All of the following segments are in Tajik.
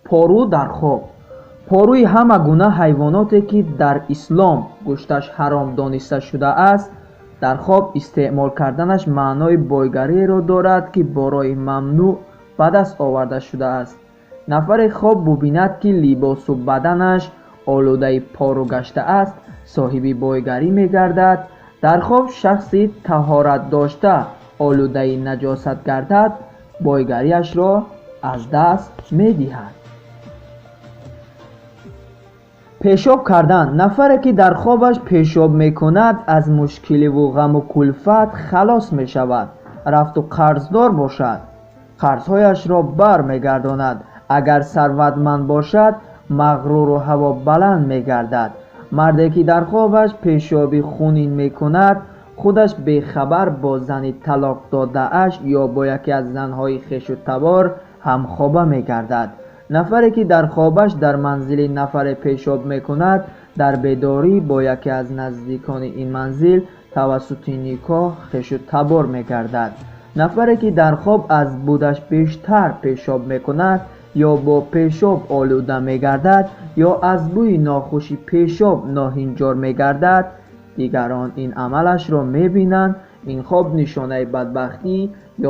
Пору дар хоб. Поруи ҳама гуна ҳайвоноте, ки дар ислом гӯшташ ҳаром дониста шудааст, дар хоб истеъмол карданаш маънои бойгариеро дорад, ки бо роҳи мамнӯъ ба даст оварда шудааст. Нафаре хоб бубинад, ки либосу баданаш олудаи пору гаштааст, соҳиби бойгарӣ мегардад. Дар хоб шахси таҳорат дошта олудаи наҷосат гардад, бойгариашро аз даст медиҳад. Пешоб кардан. Нафаре, ки дар хобаш пешоб мекунад, аз мушкиливу ғаму кулфат халос мешавад. Рафту қарздор бошад, қарзҳояшро бар мегардонад. Агар сарватманд бошад, мағруру ҳавобаланд мегардад. Марде, ки дар хобаш пешоби хунин мекунад, худаш бехабар бо зани талоқ додааш ё бо яке аз занҳои хешу табор ҳамхоба мегардад. Нафаре, ки дар хобаш дар манзили нафаре пешоб мекунад, дар бедорӣ бо яке аз наздикони ин манзил тавассути никоҳ хешу табор мегардад. Нафаре, ки дар хоб аз будаш бештар пешоб мекунад, ё бо пешоб олуда мегардад, ё аз бӯи нохуши пешоб ноҳинҷор мегардад, дигарон ин амалашро мебинанд. Ин хоб нишонаи бадбахтӣ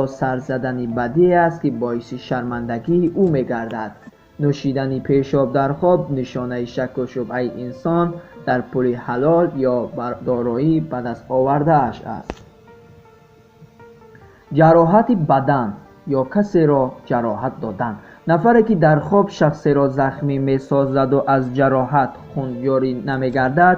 ё сар задани бадие аст, ки боиси шармандагии ӯ мегардад. Нӯшидани пешоб дар хоб нишонаи шакку шубҳаи инсон дар пули ҳалол ё дороӣ ба даст овардааш аст. Ҷароҳати бадан ё касеро ҷароҳат додан. Нафаре, ки дар хоб шахсеро захмӣ месозаду аз ҷароҳат хун ҷорӣ намегардад,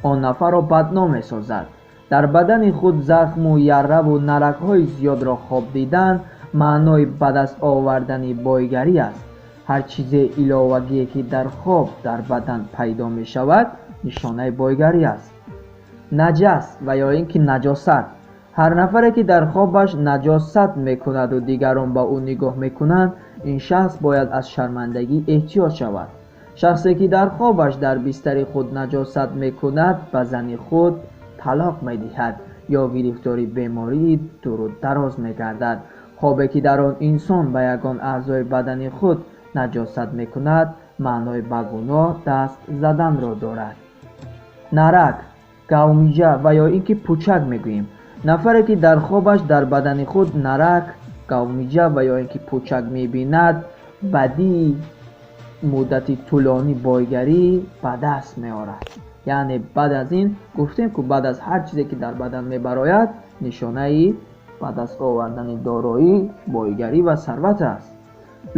он нафарро бадном месозад. Дар бадани худ захму яраву наракҳои зиёдро хоб дидан маънои ба даст овардани бойгарӣ аст. Ҳар чизе иловагие, ки дар хоб дар бадан пайдо мешавад, нишонаи бойгарӣ аст. Наҷас ва ё ин ки наҷосат. Ҳар нафаре, ки дар хобаш наҷосат мекунаду дигарон ба ӯ нигоҳ мекунанд, ин шахс бояд аз шармандагӣ эҳтиёт шавад. Шахсе, ки дар хобаш дар бистари худ наҷосат мекунад, ба зани худ талоқ медиҳад ё гирифтори бемории дуру дароз мегардад. Хобе, ки дар он инсон ба ягон аъзои бадани худ наҷосат мекунад, маънои ба гуноҳ даст заданро дорад. Нарак, гавмиҷа ва ё ин ки пучак мегӯем. Нафаре, ки дар хобаш дар бадани худ нарак, гавмиҷа ва ё ин ки пучак мебинад, бадии муддати тӯлонӣ бойгарӣ ба даст меорад. Яъне баъд аз ин гуфтем, ку баъд аз ҳар чизе, ки дар бадан мебарояд, нишонаи ба даст овардани дороӣ, бойгарӣ ва сарват аст.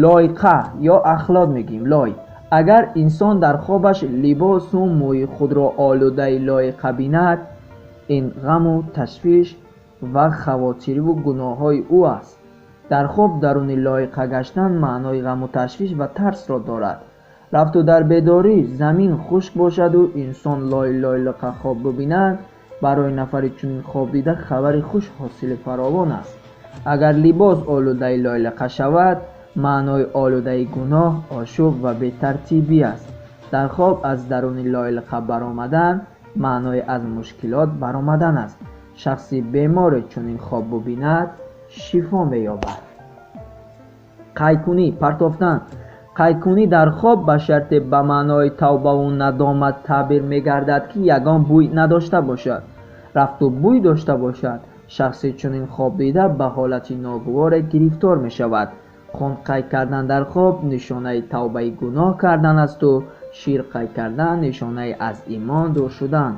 Лойқа ё ахлот мегӯем, лой. Агар инсон дар хобаш либосу мӯи худро олудаи лоиқа бинад, ин ғаму ташвиш ва хавотириву гуноҳҳои ӯ аст. Дар хоб даруни лоиқа гаштан маънои ғаму ташвиш ва тарсро дорад. Рафту дар бедорӣ замин хушк бошаду инсон лой лойлиқа хоб бубинад, барои нафари чунин хоб дида хабари хуш ҳосили фаровон аст. Агар либос олудаи лойлиқа шавад, маънои олудаи гуноҳ, ошӯб ва бетартибӣ аст. Дар хоб аз даруни лойлиқа баромадан маънои аз мушкилот баромадан аст. Шахси беморе чунин хоб бубинад, шифо меёбад. Қайкунӣ, партофтан. Қайкунӣ дар хоб ба шарте ба маънои тавбаву надомат таъбир мегардад, ки ягон бӯй надошта бошад. Рафту бӯй дошта бошад, шахси чунин хоб дида ба ҳолати ногуворе гирифтор мешавад. Хун қай кардан дар хоб нишонаи тавбаи гуноҳ кардан асту шир қай кардан нишонаи аз имон дур шудан.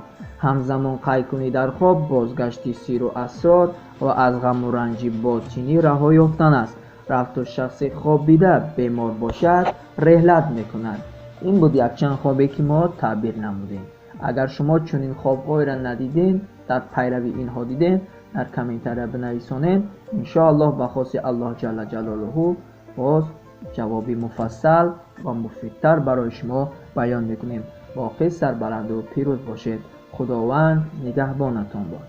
Ҳамзамон қайкунӣ дар хоб бозгашти сиру асрор ва аз ғаму ранҷи ботинӣ раҳо ёфтан аст. Рафту шахси хоб дида бемор бошад, реҳлат мекунад. Ин буд якчанд хобе, ки мо таъбир намудем. Агар шумо чунин хобҳоеро надидем, дар пайрави инҳо дидем, дар комментария бинависонед. Иншоаллоҳ, ба хоси Аллоҳ ҷалла ҷалолуҳу боз ҷавоби муфассал ва муфидтар барои шумо баён мекунем. Боқӣ сарбаланду пирӯз бошед. Худованд нигаҳбонатон бод.